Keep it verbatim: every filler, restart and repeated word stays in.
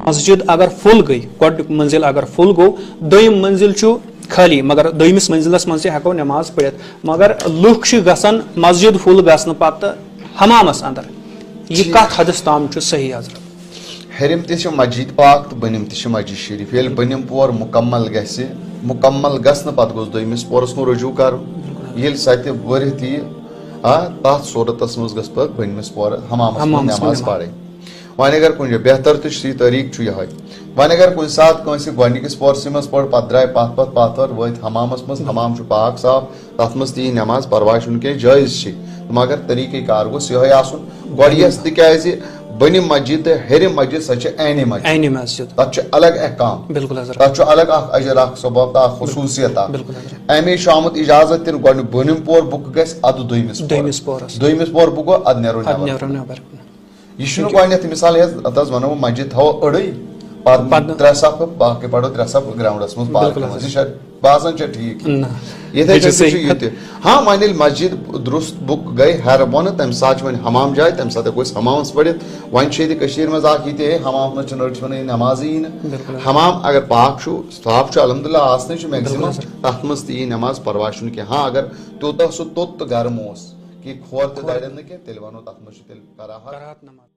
مسجد اگر فُل گٔے، گۄڈٕنیُک منزل اگر فُل گوٚو، دوٚیِم منزل چھُ خٲلی، مگر دوٚیمِس منزلس منٛز تہِ ہٮ۪کو نماز پٔرِتھ۔ مگر لُکھ چھِ گژھان مسجد فُل گژھنہٕ پتہٕ حمامس اندر۔ یہِ ٹھیٖک۔ کتھ حدس تام چھُ صحیح، حضرت؟ ہیٚرِم تہِ چھِ مسجد پاک تہٕ بٔنِم تہِ چھِ مسجد شریف۔ ییٚلہِ بٔنِم پور مُکمل گژھِ، مُکمل گژھنہٕ پتہٕ گوٚژھ دوٚیمِس پورس کُن رجوع کرُن۔ ییٚلہِ سۄ تہِ بٔرِتھ یِیہِ، آ، تتھ صورتس منٛز گٔژھ پتہٕ بٔنمِس پورٕ حمامس منٛز حمامس منٛز نماز نماز۔ پرٕنۍ۔ وۄنۍ اگر کُنہِ جایہِ بہتر تہِ چھُ، یہِ طریٖقہٕ چھُ یِہوٚے۔ وۄنۍ اگر کُنہِ ساتہٕ کٲنٛسہِ گۄڈٕنِکِس پورسٕے منٛز پٔر، پتہٕ درٛاے پتھ پتھ پتھ وَر، وٲتۍ حمامس منٛز، حمام چھُ پاک صاف، تتھ منٛز تہِ یی نماز، پرواے چھُنہٕ کینٛہہ، جٲیز چھِ۔ مگر طریٖقہٕ کار گوٚژھ یِہوٚے آسُن۔ گۄڈٕ یۄس، تِکیازِ بٔنِم مسجد تہٕ ہیٚرِم مسجد، سۄ چھِ عینی مسجد۔ عینی مسجد۔ تتھ چھُ الگ احکام۔ بِلکُل حضرت۔ تتھ چھُ الگ اکھ اجر، اکھ ثواب تہٕ اکھ خصوٗصیت اکھ۔ بِلکُل حضرت۔ امے چھُ آمُت اجازت دِنہٕ، گۄڈٕ بٔنِم پور بُک گژھِ، ادٕ دوٚیمِس پورس۔ دوٚیمِس پورس۔ دوٚیمِس پور بُک گوٚو، ادٕ نیرو ادٕ نیرو نیبر کُن۔ یہِ چھُنہٕ گۄڈٕنٮ۪تھ مثال ہٮ۪تھ، اتھ حظ ونو، مسجد تھاوو أڑٕے، پتہٕ پتہٕ ترٛےٚ صفہٕ، باقٕے پرو ترٛےٚ صفہٕ گراؤنڈس منٛز، بِلکُل پارکہِ حظ۔ منٛز۔ یہِ چھا باسان چھا ٹھیٖک؟ نہ۔ یِتھے یہِ چھُ کٔنۍ تہِ صحیح۔ چھُ یہِ تہِ۔ ہاں، وۄنۍ ییٚلہِ مسجد درست بُک گٔے، ہیرٕ بۄنہٕ، تمہِ ساتہٕ چھُ وۄنۍ حمام جاے، تمہِ ساتہٕ ہٮ۪کو أسۍ حمامس پٔرِتھ۔ وۄنۍ چھِ ییٚتہِ کٔشیٖرِ منٛز اکھ یہِ تہِ، ہے، حمامس منٛز چھِنہٕ أڑۍ چھِ ونان، یہِ نمازٕے یی نہٕ۔ بِلکُل حظ۔ حمام اگر پاک چھُ، صاف چھُ، الحمدللہ، آسنٕے چھُ میکسِمم، بِلکُل حظ۔ تتھ منٛز تہِ یی نماز، پرواے چھُنہٕ کینٛہہ۔ ہاں، اگر تیوٗتاہ سُہ توٚت تہٕ گرم اوس، کہِ کھۄر تہِ کھۄر۔ دَرٮ۪ن نہٕ کینٛہہ، تیٚلہِ وَنو تَتھ منٛز چھُ تیٚلہِ کراہت۔ کراہت نماز۔